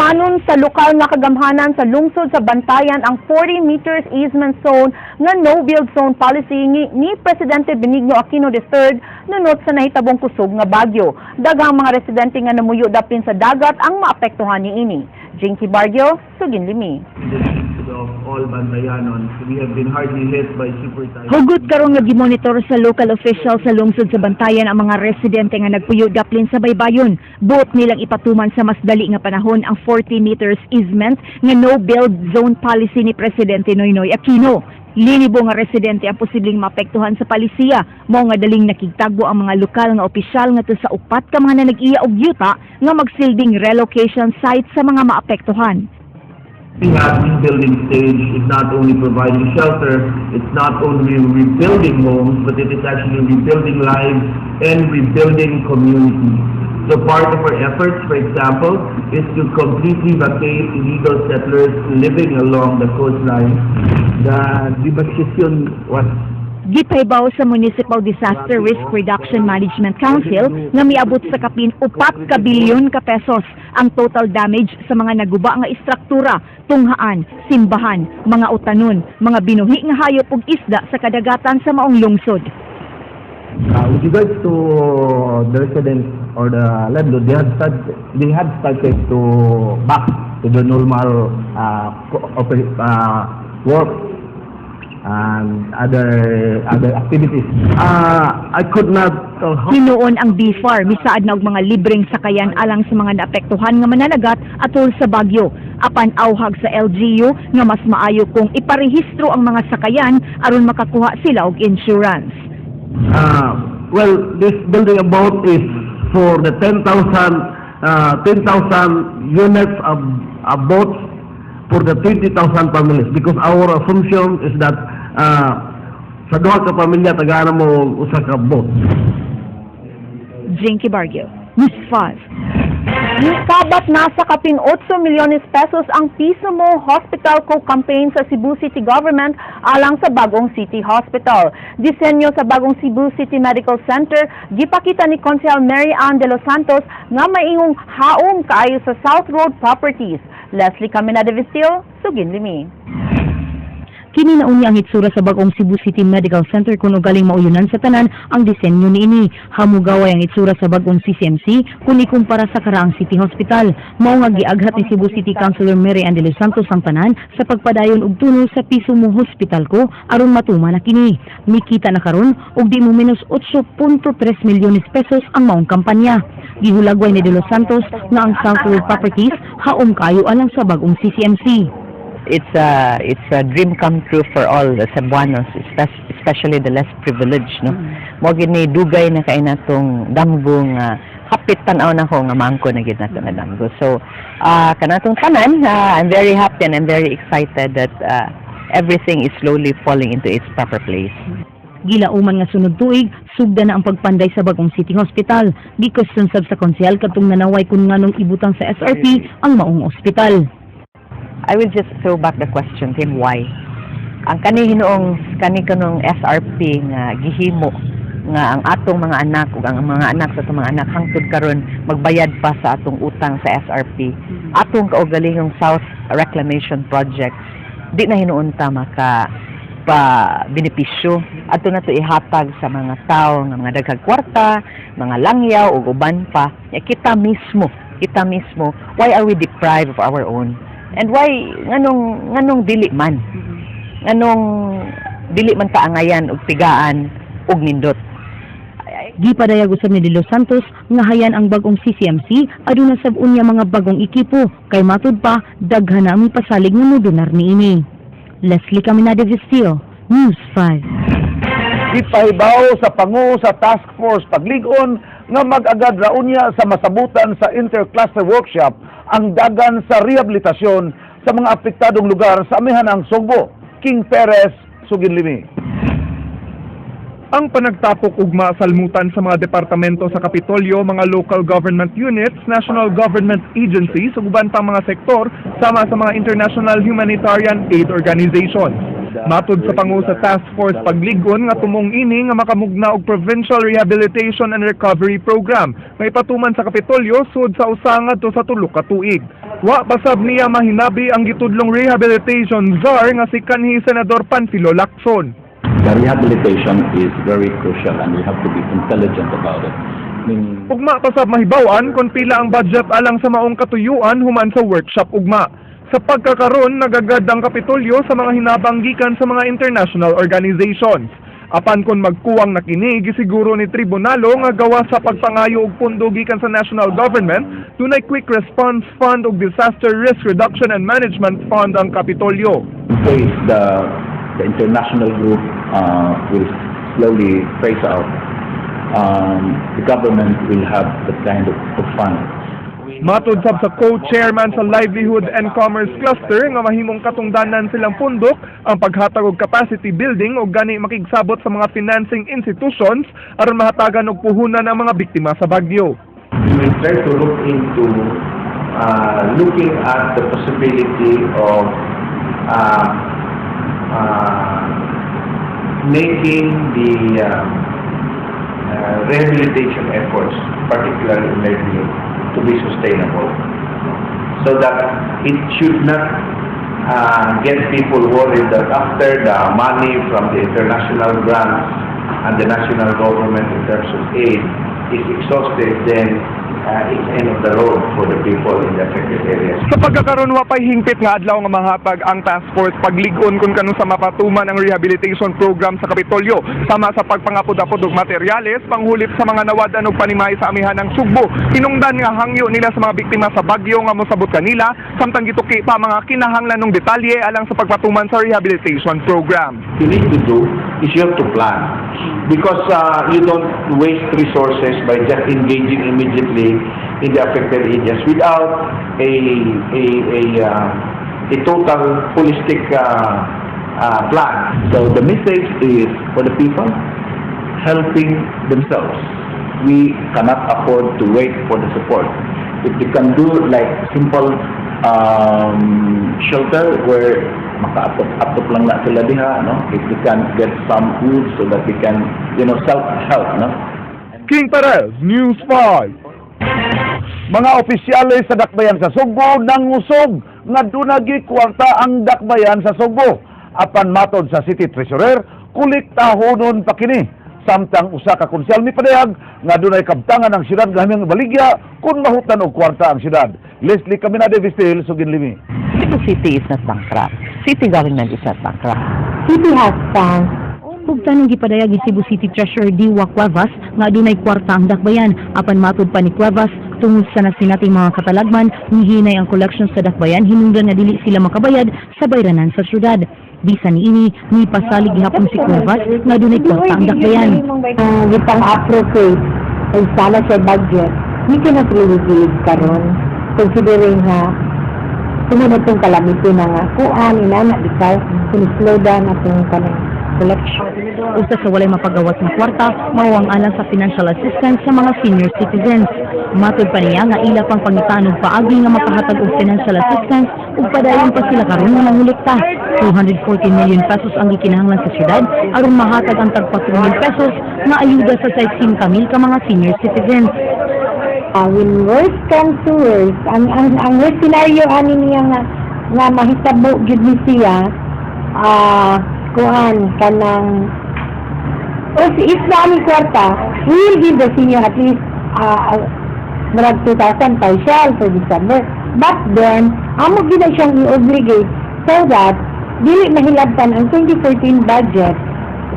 Tumanon sa lokal nga kagamhanan sa lungsod sa Bantayan ang 40 meters easement zone nga no-build zone policy ni Presidente Benigno Aquino III nunot sa nahitabong kusog nga bagyo. Daghang mga residente nga namuyo dapin sa dagat ang maapektuhan niini. Jinky Barrio, Suginlimi. In the needs of all Bantayanons. We have been hardly hit by super typhoon. Hugot karon nga gimonitor sa local official sa lungsod sa Bantayan ang mga residente nga nagpuyo daplin sa baybayon. Buot nilang ipatuman sa mas dali nga panahon ang 40 meters easement nga no build zone policy ni Presidente Noynoy Aquino. Linibo nga residente ang posibleng maapektuhan sa palisiya. Mao nga daling nakigtagbo ang mga lokal nga opisyal ngadto sa upat ka mga nanag-iya og yuta nga magsilbing relocation site sa mga maapektuhan. We have rebuilding stage is not only providing shelter, it's not only rebuilding homes, but it is actually rebuilding lives and rebuilding communities. So part of our efforts, for example, is to completely vacate illegal settlers living along the coastline. The devastation was Gipahibaw sa Municipal Disaster Risk Reduction Management Council nga miabot sa kapin 4 ka bilyon ka pesos ang total damage sa mga naguba nga istruktura, tunghaan, simbahan, mga utanon, mga binuhi nga hayop ug isda sa kadagatan sa maong lungsod. With regards to the residents or the landlord, they had started to back to the normal work and other activities. I could not Hinuon ang BFAR misaad na og mga libreng sakayan alang sa mga naapektuhan nga mananagat atol sa bagyo. Apan awhag sa LGU nga mas maayo kung iparehistro ang mga sakayan aron makakuha sila og insurance. Well, this building a boat is for the 10,000 10,000 units of boats for the 20,000 families because our assumption is that sa duha ka pamilya tagaan mo usa ka boat. Jinky Barrio, News 5. Nikabat na sa kapin 8 milyones pesos ang Piso Mo Hospital Co campaign sa Cebu City Government alang sa bagong City Hospital. Disenyo sa bagong Cebu City Medical Center gipakita ni Konsehal Mary Ann de los Santos nga maingong haom kaayo sa South Road Properties. Leslie Caminada Vestil, Suginlimi. Kini na unya ang hitsura sa bagong Cebu City Medical Center kung ugaling mauyunan sa tanan ang disenyo niini. Hamugaway ang hitsura sa bagong CCMC kung ikumpara sa karaang City Hospital. Mao nga giaghat ni Cebu City Councilor Mary Ann de los Santos ang tanan sa pagpadayon og tuno sa Piso Mo Hospital Ko aron matuman na kini. Mikita na karon og di mo menos 8.3 milyones pesos ang maong kampanya. Gihulagway ni de los Santos nga ang South Road Properties haom kayo alang sa bagong CCMC. It's a dream come true for all the Cebuanos, especially the less privileged, no? Mo gid ni dugay na kay natong damgo nga hapit tan-aw nako nga maangko na gid nato nga damgo. So, kanatong tanan, I'm very happy and I'm very excited that everything is slowly falling into its proper place. Gilauman nga sunod tuig, sugda na ang pagpanday sa bagong City Hospital. Gikwestiyon sab sa konsehal katong nanaway kung nganong ibutang sa SRP ang maong ospital. I will just throw back the question to him, why? Ang kani hinuong kani kanong SRP nga gihimo nga ang atong mga anak ug ang mga anak sa atong mga anak hangtod karon magbayad pa sa atong utang sa SRP. Atong kaugalingong South Reclamation Project di na hinuon ta maka pa benepisyo adto na to ihatag sa mga tao nga mga daghang kwarta, mga langyaw ug uban pa. Ya, kita mismo, why are we deprived of our own? And why nganong dili man ta angayan og pigaan og nindot? Gipadayag usab ni De Los Santos nga hayan ang bagong CCMC aduna sab unya mga bagong ekipo kay matud pa daghan na ang pasalig nga modonar niini. Leslie Caminada Vestil, News 5. Gipahibaw sa pangu sa Task Force Pagligon nga mag-agad ra unya sa masabutan sa Intercluster Workshop ang dagan sa rehabilitasyon sa mga apektadong lugar sa amihanang Sugbo. King Perez, Suginlimi. Ang panagtapok ugma salmutan sa mga departamento sa Kapitolyo, mga local government units, national government agencies ug uban pang mga sektor sama sa mga international humanitarian aid organizations. Matod sa pangu sa Task Force Paglig-on nga tumong ini nga makamugna og Provincial Rehabilitation and Recovery Program nga ipatuman sa Kapitolyo sud sa usa ngadto sa 3 ka tuig. Wa pasab niya mahinabi ang gitudlong rehabilitation czar nga si kanhi Senador Panfilo Lacson. The rehabilitation is very crucial and we have to be intelligent about it. Meaning, Ugma pa sab mahibaw-an kung pila ang budget alang sa maong katuyuan human sa workshop ugma. Sa pagkakaron, nagagad ang Kapitolyo sa mga hinabang gikan sa mga international organizations. Apan kung magkuwang na kini, gisiguro ni Tribunalo nga gawa sa pagpangayo og pundo gikan sa national government, dunay Quick Response Fund ug Disaster Risk Reduction and Management Fund ang Kapitolyo. In case the international group will slowly phase out, the government will have that kind of fund. Matod sab sa co-chairman sa Livelihood and Commerce Cluster nga mahimong katungdanan silang pundok ang paghatag og capacity building og gani makigsabot sa mga financing institutions aron mahatagan og puhunan ang mga biktima sa bagyo. We will try to look into looking at the possibility of making the rehabilitation efforts, particularly in livelihood, to be sustainable, so that it should not get people worried that after the money from the international grants and the national government in terms of aid is exhausted, then it's end of the road for the people in the affected areas. Sa pagkakaron, wa pay hingpit nga adlaw nga mahatag ang task force Paglig-on kung kanusa mapatuman ang rehabilitation program sa Kapitolyo sama sa pagpangapod-apod og materyales panghulip sa mga nawad-an og panimahi sa amihanang Sugbo. Hinungdan nga hangyo nila sa mga biktima sa bagyo nga mosabot kanila samtang gituki pa mga kinahanglanong detalye alang sa pagpatuman sa rehabilitation program. You need to do is you have to plan because you don't waste resources by just engaging immediately in the affected areas without a total holistic plan. So the message is for the people helping themselves. We cannot afford to wait for the support. If they can do like simple shelter where makaapot-apot lang na sila diha, no? If they can get some food so that they can self-help, no? King Perez, News 5. Mga opisyales sa dakbayan sa Sugbo nangusog nga dunagi kwarta ang dakbayan sa Sugbo. Apan matod sa City Treasurer, kolektahonon pa kini. Samtang usa ka konsehal mipadayag nga dunay kabtangan ang syudad nga haming baligya kung mahutan og kwarta ang syudad. Leslie Caminade Vistil, Sugin Limi. Cebu City is not bankrupt. City government is not bankrupt. City has funds. Bugtanong gipadayag ni Cebu City Treasurer Diwa Cuevas nga adunay kwarta ang dakbayan. Apan matod pa ni Cuevas, tungod sa nasinating mga katalagman, nihinay ang collection sa dakbayan hinungdan nga dili sila makabayad sa bayranan sa syudad. Bisan niini, nipasalig gihapon si Cuevas nga adunay kwarta ang dakbayan. Gipang appropriate ay sana sa budget, we cannot really give karon considering ha tungod itong calamity na nga kuan inana bitaw kung slow down atong kanang collection. Usa sa walay mapagawas nga kwarta mao ang alang sa financial assistance sa mga senior citizens. Matod pa niya nga ila pang pangitaan og paagi nga makahatag og financial assistance ug padayon pa sila karon nga mangolekta. 214 million pesos ang gikinahanglan sa syudad aron mahatag ang tag 4,000 pesos nga ayuda sa 60,000 ka mga senior citizens. When worst comes to worst, ang worst scenario ani niya nga mahitabo gyud ni siya, kuan kanang o si if na aming kwarta, we will give the senior at least murag 2,000 partial for December. But then, amo gyud na siyang i-obligate so that dili mahilabtan ang 2014 budget.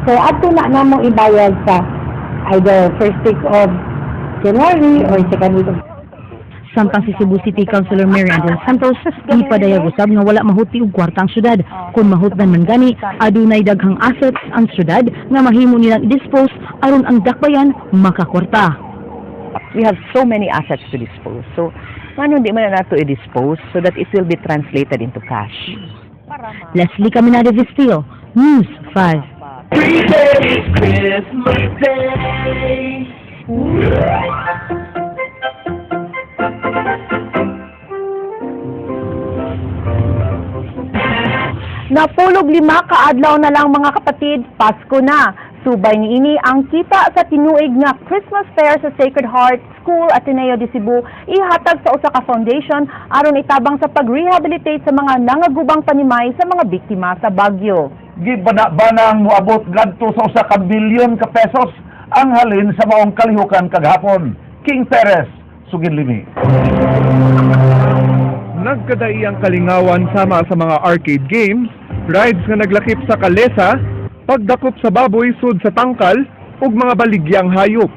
So ato na namo ibayad sa either first week of January or second week of Samtang si Cebu City Councilor Mary Angel Santos gipadayag usab nga wala mahuti og kwarta ang syudad. Kung mahutdan man gani, adunay daghang assets ang syudad nga mahimo nilang i-dispose aron ang dakbayan makakwarta. We have so many assets to dispose. So, ngano di man na nato i-dispose so that it will be translated into cash? Leslie Caminade Vistillo, News 5. Christmas Day. Napulog 5 ka adlaw na lang, mga kapatid, Pasko na. Subay niini, ang kita sa tinuig nga Christmas Fair sa Sacred Heart School, Ateneo de Cebu, ihatag sa usa ka foundation aron itabang sa pag-rehabilitate sa mga nangagubang panimay sa mga biktima sa bagyo. Gibana-banang moabot ngadto sa 1 ka bilyon ka pesos ang halin sa maong kalihukan kagahapon. King Perez, sugid limi. Nagkadai ang kalingawan sama sa mga arcade games, rides nga naglakip sa kalesa, pagdakop sa baboy sud sa tangkal, ug mga baligyang hayop.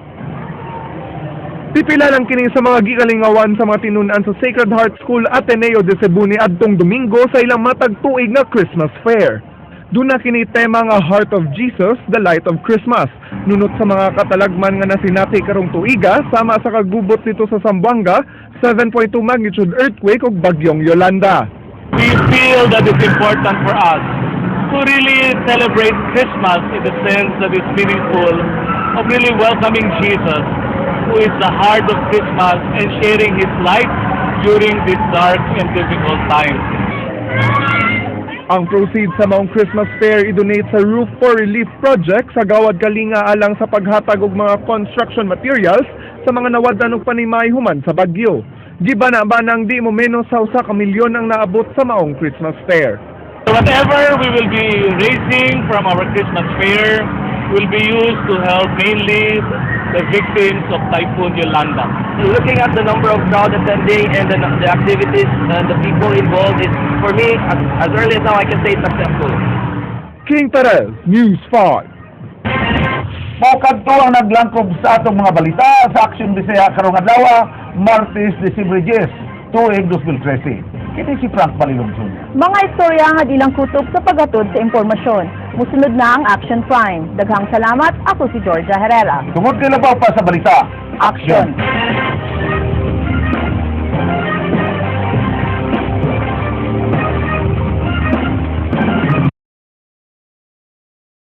Pipila lang kini sa mga gikalingawan sa mga tinun-an sa Sacred Heart School, Ateneo de Cebu ni adtong Domingo sa ilang matag tuig nga Christmas Fair. Duna kini tema nga Heart of Jesus, the Light of Christmas. Nunot sa mga katalagman nga nasinati karong tuiga sama sa kagubot dito sa Zamboanga, 7.2 magnitude earthquake ug bagyong Yolanda. We feel that it's important for us to really celebrate Christmas in the sense that it's meaningful of really welcoming Jesus, who is the heart of Christmas, and sharing His light during this dark and difficult times. Ang proceeds sa maong Christmas Fair i-donate sa Roof for Relief Project sa Gawad Kalinga alang sa paghatag og mga construction materials sa mga nawad-an og panimay human sa bagyo. Gibana-banang di mo menos sa 1 ka milyon ang naabot sa maong Christmas Fair. So whatever we will be raising from our Christmas fair will be used to help mainly the victims of Typhoon Yolanda. Looking at the number of crowd attending and the activities and the people involved, it's, for me, as early as now, I can say it's successful. King Perez, News 5. Mao kadto ang naglangkob sa atong mga balita sa Aksyon Bisaya karong adlaw, Martes, Disyembre 10, tuig 2013. Kini si Frank Balilong Jr. Mga istorya nga ilang kutob sa paghatod sa impormasyon. Musunod na ang Action Prime. Daghang salamat. Ako si Georgia Herrera. Tungod kay labaw pa sa balita, Action! Action!